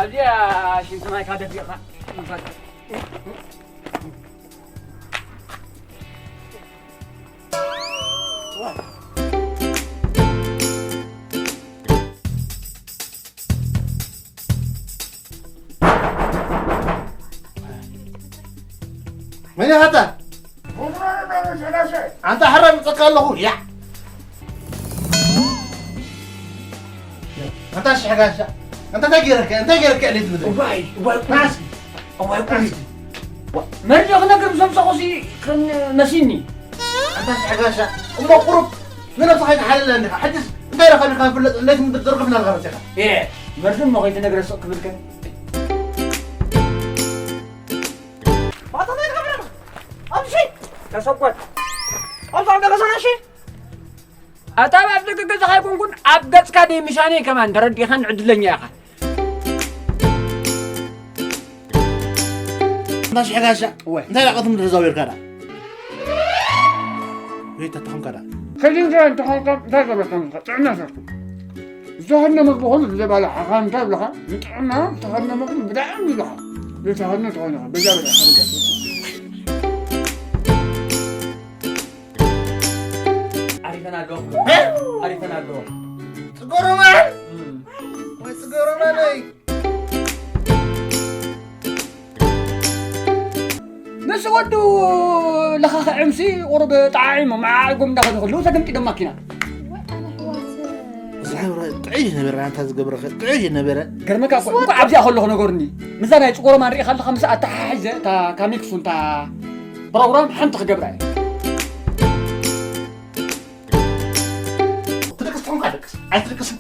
እዚኣ ሽንቲ ማይካ ደፊእኻ። መን ኢኻ ኣታ? ኣንታ ሕራይ ምጸካ ኣለኹ፣ ያ። ኣንታ ሽሕ ጋሻ፣ ኣንታ እንታይ ገይረካ፣ እንታይ ገይረካ ዕለት ምድሪ? እዋይ፣ እዋይ፣ ናስ። እዋይ፣ ቁሪ። መርዶ ክነግር ምስ ኣምሰኹሲ ከም መሲኒ። ኣንታ ሽሕ ጋሻ፣ እሞ ቁሩብ ንነብስኻ ኣይትሓልለን ዲኻ? ሕጅስ እንታይ ረኸቢካ ፍለጥ፣ ዕለት ምድሪ ደርግፍና ኣለኻ መጺኻ። ኤ፣ መርዶ እሞ ከይትነግረ ስቕ ክብልከ። ባታ እንታይ ትገብር ኣለኻ? ኣብዚ ሸይ! ተሰቆጥ። ኣብዚ ኣብ ደገ ሰና ሸይ! ኣታ ኣብ ኣፍ ደገ ገዛኻ ኣይኮንኩን፣ ኣብ ገጽካ ደይ ምሻነይ ከማን ተረዲኻን ዕድለኛ ኢኻ። እንዳ ሽሕ ጋሻ፣ እወ። እንታይ ደኣ ቅድም ተዛዊርካ ደኣ? ወይ ተተኸምካ ደኣ? ከዚን ከ እንተኾንካ እንታይ ገበርካ ምኻ? ጥዕና ሰብኩም። ዝተኸድነ መግቢ ኹሉ ብዘይ ባልዓኻ እንታይ ብለኻ? ንጥዕና ዝተኸድነ መግቢ ብጣዕሚ ይብለኻ። ዘይተኸድነ ተኾይንኻ፣ በዛ በዛ፣ በዛ። ዓሪፈን ኣለኹ። እ? ዓሪፈን ኣለኹ። ጽገሮማን? እም። ወይ ጽገሮማን ወይ? ምስ ወዱ ለኻኽዕምሲ ቁሩብ ጠዓዒሙ መዓዒጎም እንዳኸዱ ከለዉ ተገምጢዶም ማኪና። ወይ ኣነ ኣሕዋት። እዚ ሕብረ ጥዑይ ነበረ፣ ኣንታ ዝገብረኸ ጥዑይ ነበረ። ገርመካ እኮ፣ እንኳዕ ኣብዚኣ ከለኹ ነገሩኒ። ምስዛ ናይ ጽጎሮማን ርኢኻ ኣለኻ፣ ምስ ኣተሓሒዘ፣ እታ ካሚክሱን፣ እታ ፕሮግራም ሓንቲ ክገብራ እየ። ትድቅስ ትኾንካ ደቅስ። ኣይትድቅስን።